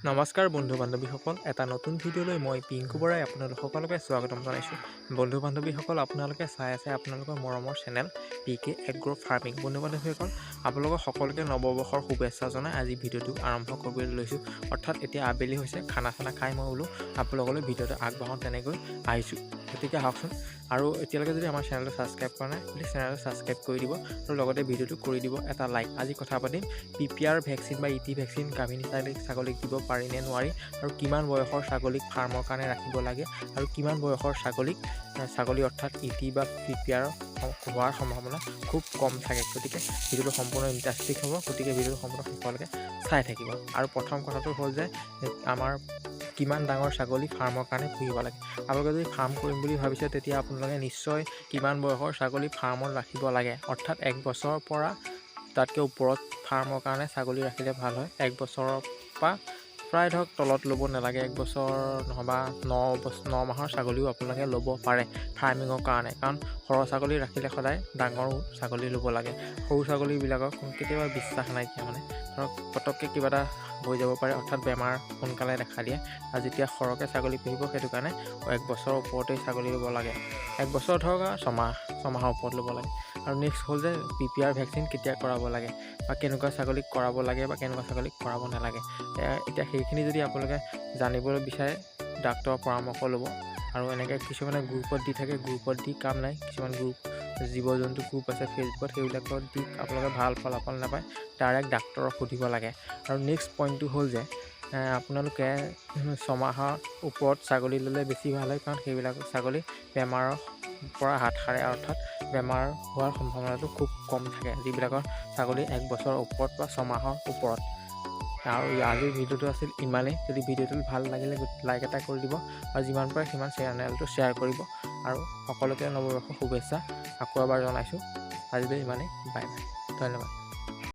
নমস্কাৰ বন্ধু বান্ধৱীসকল, এটা নতুন ভিডিঅ'লৈ মই পিংকু বৰাই আপোনালোক সকলোকে স্বাগতম জনাইছোঁ। বন্ধু বান্ধৱীসকল, আপোনালোকে চাই আছে আপোনালোকৰ মৰমৰ channel P K agro' farming. বন্ধু বান্ধৱীসকল, আপোনালোকক সকলোকে নৱবৰ্ষৰ শুভেচ্ছা জনাই আজি ভিডিঅ'টো আৰম্ভ কৰিবলৈ লৈছোঁ। অৰ্থাৎ এতিয়া আবেলি হৈছে, খানা চানা খাই মই বোলো আপোনালোকলৈ ভিডিঅ'টো আগবঢ়াওঁ, তেনেকৈ আহিছোঁ। গতিকে আহকচোন, আৰু এতিয়ালৈকে যদি আমাৰ চেনেলটো ছাবস্ক্ৰাইব কৰা নাই, প্লিজ চেনেলটো ছাবস্ক্ৰাইব কৰি দিব আৰু লগতে ভিডিঅ'টো কৰি দিব এটা লাইক। আজি কথা পাতিম পিপিআৰ ভেকচিন বা ইটি ভেকচিন গাভিনী ছাগলীক দিব পাৰি নে নোৱাৰি, আৰু কিমান বয়সৰ ছাগলীক ফাৰ্মৰ কাৰণে ৰাখিব লাগে, আৰু কিমান বয়সৰ ছাগলী অৰ্থাৎ ইটি বা পিপিআৰ হোৱাৰ সম্ভাৱনা খুব কম থাকে। গতিকে ভিডিঅ'টো সম্পূৰ্ণ ইণ্টাৰেষ্টিং হ'ব, গতিকে ভিডিঅ'টো সম্পূৰ্ণ শেষলৈকে চাই থাকিব। আৰু প্ৰথম কথাটো হ'ল যে আমাৰ কিমান ডাঙৰ ছাগলী ফাৰ্মৰ কাৰণে পুহিব লাগে। আপোনালোকে যদি ফাৰ্ম কৰিম বুলি ভাবিছে, তেতিয়া আপোনালোকে নিশ্চয় কিমান বয়সৰ ছাগলী ফাৰ্মত ৰাখিব লাগে, অৰ্থাৎ এক বছৰৰ পৰা তাতকৈ ওপৰত ফাৰ্মৰ কাৰণে ছাগলী ৰাখিলে ভাল হয়। এক বছৰৰ পৰা প্ৰায় ধৰক তলত ল'ব নালাগে। এক বছৰ নহ'বা 9 বছৰ 9 মাহৰ ছাগলীও আপোনালোকে ল'ব পাৰে ফাৰ্মিঙৰ কাৰণে। কাৰণ সৰু ছাগলী ৰাখিলে সদায় ডাঙৰ ছাগলী ল'ব লাগে। সৰু ছাগলীবিলাকক কেতিয়াবা বিশ্বাস নাইকিয়া, মানে ধৰক পটককৈ কিবা এটা হৈ যাব পাৰে, অৰ্থাৎ বেমাৰ সোনকালে দেখা দিয়ে। আৰু যেতিয়া সৰহকৈ ছাগলী পুহিব, সেইটো কাৰণে এক বছৰৰ ওপৰতেই ছাগলী ল'ব লাগে। এক বছৰ ধৰক আৰু ছমাহৰ ওপৰত ল'ব লাগে। আৰু নেক্সট হ'ল যে পিপিআৰ ভেকচিন কেতিয়া কৰাব লাগে বা কেনেকুৱা ছাগলীক কৰাব লাগে বা কেনেকুৱা ছাগলীক কৰাব নালাগে। এতিয়া সেইখিনি যদি আপোনালোকে জানিবলৈ বিচাৰে, ডাক্তৰৰ পৰামৰ্শ ল'ব। আৰু এনেকৈ কিছুমানে গ্ৰুপত দি থাকে, গ্ৰুপত দি কাম নাই। কিছুমান গ্ৰুপ, জীৱ জন্তু গ্ৰুপ আছে ফেচবুকত, সেইবিলাকত দি আপোনালোকে ভাল ফলাফল নাপায়। ডাইৰেক্ট ডাক্তৰক সুধিব লাগে। আৰু নেক্সট পইণ্টটো হ'ল যে আপোনালোকে ছমাহৰ ওপৰত ছাগলী ল'লে বেছি ভাল হয়, কাৰণ সেইবিলাক ছাগলী বেমাৰৰ পৰা হাত সাৰে, অৰ্থাৎ বেমাৰ হোৱাৰ সম্ভাৱনাটো খুব কম থাকে যিবিলাকৰ ছাগলী এক বছৰৰ ওপৰত বা ছমাহৰ ওপৰত। আৰু আজিৰ ভিডিঅ'টো আছিল ইমানেই। যদি ভিডিঅ'টো ভাল লাগিলে, লাইক এটা কৰি দিব আৰু যিমান পাৰে সিমান চেনেলটো শ্বেয়াৰ কৰিব। আৰু সকলোকে নৱবৰ্ষৰ শুভেচ্ছা আকৌ এবাৰ জনাইছোঁ। আজিলৈ ইমানেই, বাই বাই, ধন্যবাদ।